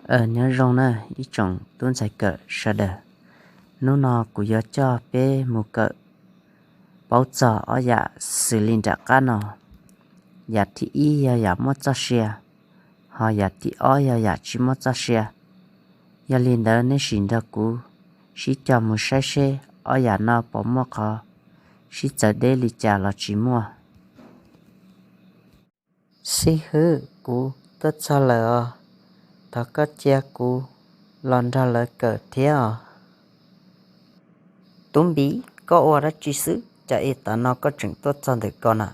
Nyob zoo na ib tsoom tub ntxhais kawm sawv daws, hnub no kuv yuav coj peb mus kawm paub txog ob yam xws li nram qab no. Yam thib ib yog yam muaj txoj sia, ho yam thib ob yog yam tsis muaj txoj sia. Yog li ntawd nej sim nrog kuv sib cog mus saib seb ob yam no puas muaj qhov sib txawv deb li cas los tsis muaj. Xib hwb, kuv tuaj txog lawm os, thov koj cia kuv los nrog lawv kawm thiab os. Tub Npiv, koj ua dab tsi xwb, cas es tav no koj tseem tuaj txog ntawm ko na?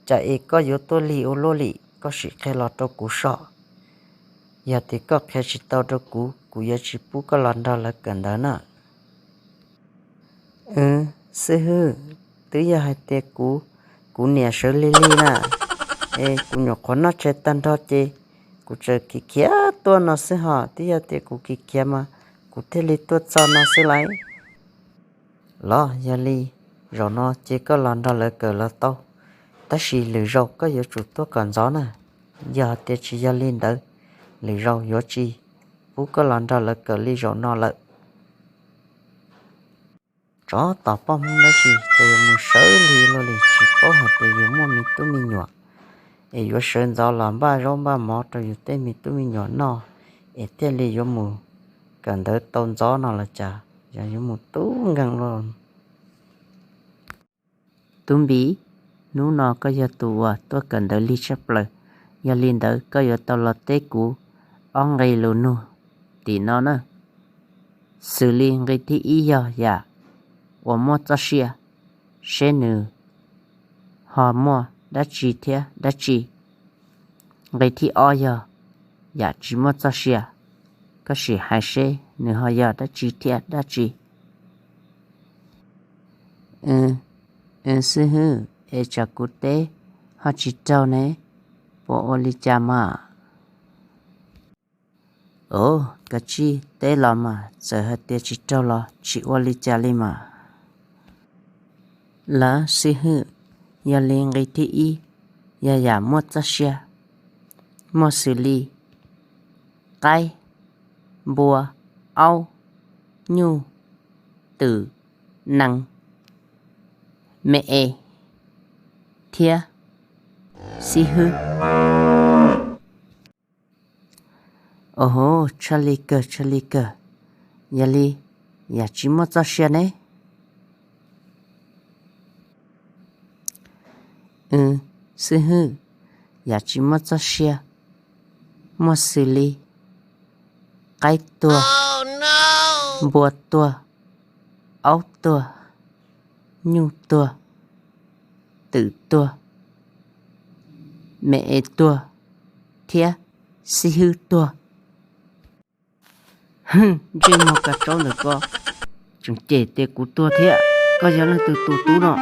Cas es koj yuav tuaj lig ua luaj li, koj sim qhia los rau kuv soj. Yog tias koj qhia tsis tau rau kuv, kuv yuav tsis pub koj los nrog lawv kawm ntawv na. Xib hwb, twb yog hais tias kuv, kuv niam sawv lig lig na, es kuv nyuam qhuav noj tshais tag nrho ces kuv txawm khiav khiav tuaj no xwb hos, twb yog tias kuv khiav khiav mas kuv thiaj li tuaj txog no xwb lauj. Los yog li, zaum no ces koj los nrog lawv kawm los tau, tab sis lwm zaus koj yuav tsum tuaj kom ntxov na. Yog hais tias tsis yog li ntawd, lwm zaus yuav tsis pub koj los nrog lawv kawm li zaum no lawm. Tsov tom poj Hmoob dab tsi ces yuav mus sawv lig luaj li, tsis paub hais tias yus muaj me tub me nyuam es yuav sawv ntxov los npaj zaub npaj mov rau yus tej me tub me nyuam noj es thiaj li yuav mus kawm ntawv tau ntxov no los cas, yog yuav mus tub nkeeg luaj. Tub Npiv, hnub no koj yog tus uas tuaj kawm ntawv lig tshaj plaws, yog li ntawd koj yuav tau los teb kuv ob nqe lus nug tim no na. Xws li nqe thib ib yog yam uas muaj txoj sia, seb nws ho muaj dab tsi thiab dab tsi. Nqe thib ob yog yam tsis muaj txoj sia, koj sim hais seb nws ho yog dab tsi thiab dab tsi. Xib hwb, es tsam kuv teb ho tsis raug ne, puas ua li cas mas? Os, kav tsij teb los mas, txawm hais tias tsis raug los tsis ua li cas li mas. Lawm xib hwb, yog li nqe thib ib yog yam muaj txoj sia, muaj xws li qaib, npua, aub, nyuj, twm, nees, me es thiab xib hwb. Os, tshaj li kawg, tshaj li kawg. Yog li, yam tsis muaj txoj sia ne? Xib hwb, yam tsis muaj txoj sia muaj xws li qaib tuag, npua tuag, aub tuag, nyuj tuag, twm tuag, me es tuag, thiab xib hwb tuag. Ntsej muag kab tsaub ntawm ko tseem cem tias kuv tuag thiab, koj yog leej twg tus tub no?